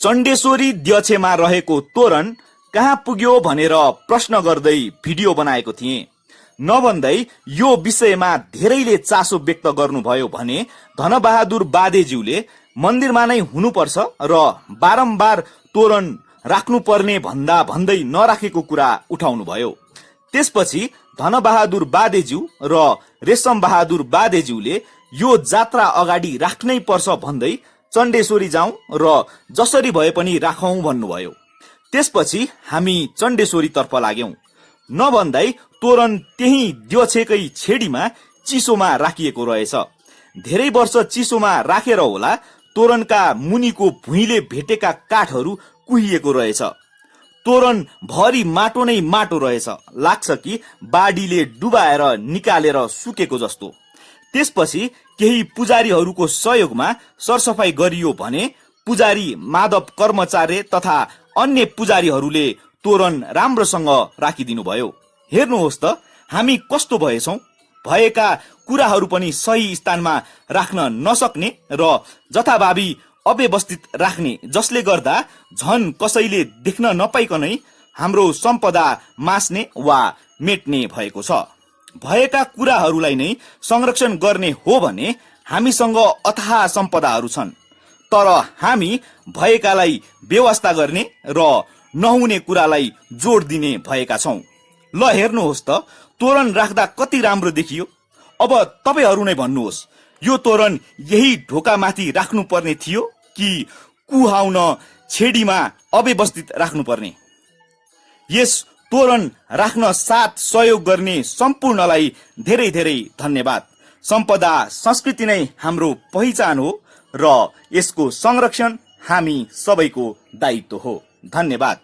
चण्डेश्वरी द्यछेमा रहेको तोरण कहाँ पुग्यो भनेर प्रश्न गर्दै भिडियो बनाएको थिएँ। नभन्दै यो विषयमा धेरैले चासो व्यक्त गर्नुभयो भने धनबहादुर बादेज्यूले मन्दिरमा नै हुनुपर्छ र बारम्बार तोरण राख्नुपर्ने भन्दा भन्दै नराखेको कुरा उठाउनुभयो। त्यसपछि धनबहादुर बादेज्यू र रेशम बहादुर बादेज्यूले यो जात्रा अगाडि राख्नै पर्छ भन्दै चण्डेश्वरी जाउँ र जसरी भए पनि राखौं भन्नुभयो। त्यसपछि हामी चण्डेश्वरी तर्फ लाग्यौं। नभन्दै तोरण त्यही द्यछेकै छेडीमा चिसोमा राखिएको रहेछ। धेरै वर्ष चिसोमा राखेर होला तोरणका मुनिको भुइँले भेटेका काठहरू कुहिएको रहेछ। तोरण भरि माटो नै माटो रहेछ। लाग्छ कि बाढीले डुबाएर निकालेर सुकेको जस्तो। त्यसपछि केही पुजारीहरूको सहयोगमा सरसफाई गरियो भने पुजारी माधव कर्मचार्य तथा अन्य पुजारीहरूले तोरण राम्रोसँग राखिदिनुभयो। हेर्नुहोस् त हामी कस्तो भएछौं। भएका कुराहरू पनि सही स्थानमा राख्न नसक्ने र जथाभावी अव्यवस्थित राख्ने, जसले गर्दा झन कसैले देख्न नपाइकनै हाम्रो सम्पदा मास्ने वा मेट्ने भएको छ। भएका कुराहरूलाई नै संरक्षण गर्ने हो भने हामीसँग अथाह सम्पदाहरू छन्, तर हामी भएकालाई व्यवस्था गर्ने र नहुने कुरालाई जोड दिने भएका छौं। ल हेर्नुहोस् त तोरण राख्दा कति राम्रो देखियो। अब तपाईहरू नै भन्नुहोस्, यो तोरण यही ढोकामाथि राख्नुपर्ने थियो कि कुहाउन छेडीमा अव्यवस्थित राख्नुपर्ने? यस तोरण राख्न साथ सहयोग गर्ने सम्पूर्णलाई धेरै धेरै धन्यवाद। सम्पदा संस्कृति नै हाम्रो पहिचान हो र यसको संरक्षण हामी सबैको दायित्व हो। धन्यवाद।